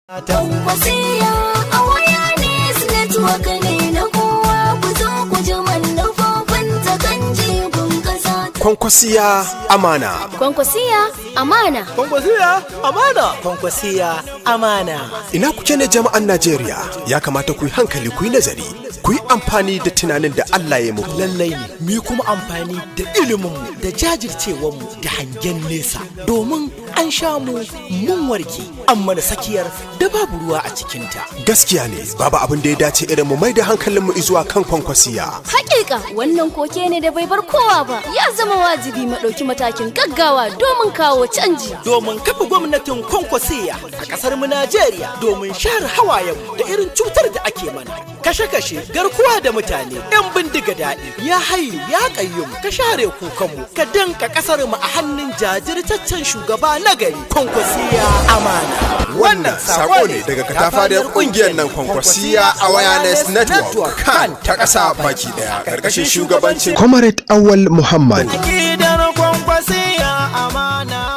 Kwankwasiya Awareness Network ne na kowa, ku zo ku ji manufofin ta kan jigon kasa. Kwankwasiya amana. Kwankwasiya amana. Kwankwasiya amana. Kwankwasiya amana. Ina kuke ne, jama'an Najeriya? Ya kamata ku yi hankali, ku yi nazari, ku yi amfani da tunanin da Allah ya muku. Lallai ne, mu yi kuma amfani da iliminmu da jajircewarmu da hangen nesa, domin an sha mu mun warke, an mana sakiyar da babu ruwa a cikinta. Gaskiya ne, babu abin da ya dace irin mu mai da hankalinmu zuwa kan Kwankwasiya. Hakika, wannan koke ne da bai bar kowa ba. Ya zama wajibi mu ɗauki matakin gaggawa domin kawo canji. Domin kafa gwamnatin Kwankwasiya a ƙasar mu Najeriya, domin share hawayenmu da irin cutar da ake mana. Kashe-kashe, garkuwa da mutane, 'yan bindiga daɗi, ya Hayyu ya Ƙayyum, ka share kukanmu, ka danka ƙasar mu a hannun jajirtaccen shugaba na gari, Kwankwasiya amana. Wannan sako ne daga katafariyar kungiyar nan Kwankwasiya Awareness Network kan ta ƙasa baki daya, karkashin shugabancin Comrade Awal Muhammad. Akidar Kwankwasiya amana.